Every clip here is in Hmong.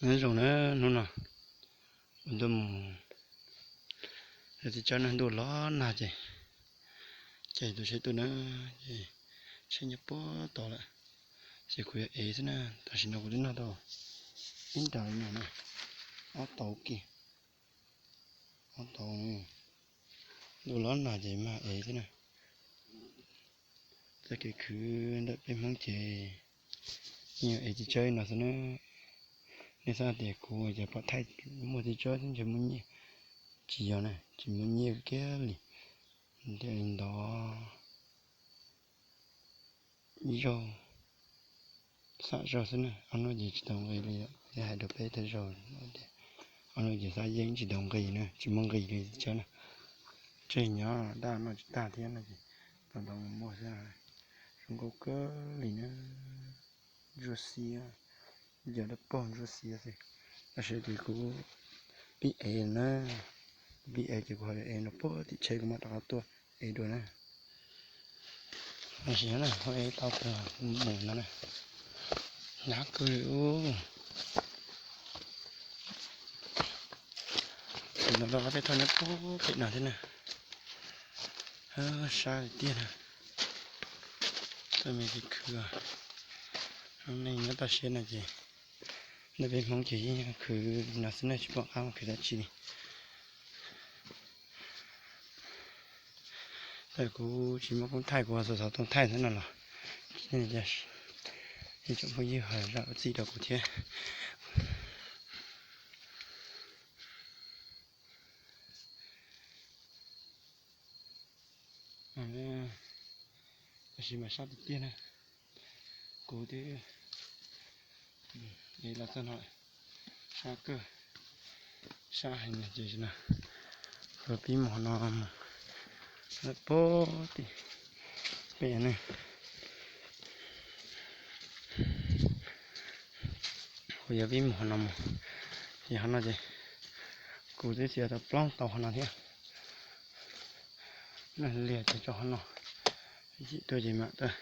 Nyob zoo na, hnub no kuv tuaj mus yos txiv tsawb na, ntuj los nag ces, ces tus tsheb tuaj na, ces tsheb nyob puag tod lawm, ces kuv yuav ev xwb na. Tam sim no kuv twb noj tau ib nra li no na, ob tauv kiag, ob tauv, ntuj los nag ces mag ev xwb na. Txoj kev khwv ntawm peb Hmoob ces yeej yog ev txiv tsawb no xwb na. Nej xav tias kuv ces pom thaij muaj txiv tsawb xwb ntshe muaj nyiaj, tsis yog na, tsis muaj nyiaj kiag li. Thiaj li ntov ib zaug, xam zaug xwb na, ob hnub ces tsis tau nqi li. Hais rau peb thawj zaug tias ob hnub ces xav yeej tsis tau nqi na, tsis muaj nqi li txiv tsawb na. Tseg nyob daj noj tsis tag thiab no ces tau ntov mus muag xwb. Zoo nkauj kawg li na, ntsuab xiab, yog dab paug ntsuab xiab xwb. Tab sis ces kuv pib ev na, kuv pib ev ces kuv ho yuav ev no puag tim tsheb kuv mam rov qab tuaj ev dua na. Tam sim no na, kuv ev tau kuv mus no na, hnyav kawg li ub. Kuv ntov tau ob peb thaj nyob puag pem no thiab na. Sab tiag na. Tuaj me kev khwv, nej nyob toj siab no ces, nej peb Hmoob ces yeej khwv no xwb na, tsis pom qab mus khwv dab tsi li. Thaum kuv tsis muaj koob thaij kuv xov xov tooj thaij xwb no los, ib tsoom phooj ywg ho zam txim rau kuv thiab. Tam sim mas sab tiag tiag na, kuv twb ev los txog no, sab kawg, sab heev no ces no, kuv pib mus no mus lawm puag tim pem ne. Kuv yuav pib mus qhov no mus, ces qhov no ces kuv twb txiav tau plaub tauv qhov no thiab. Nag liag ces tso qhov no, yim tuaj ces mam tuaj.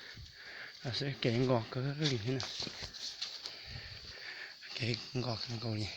Xwb kev nkos kawg li thiab na, kev nkos kawg nkaus li.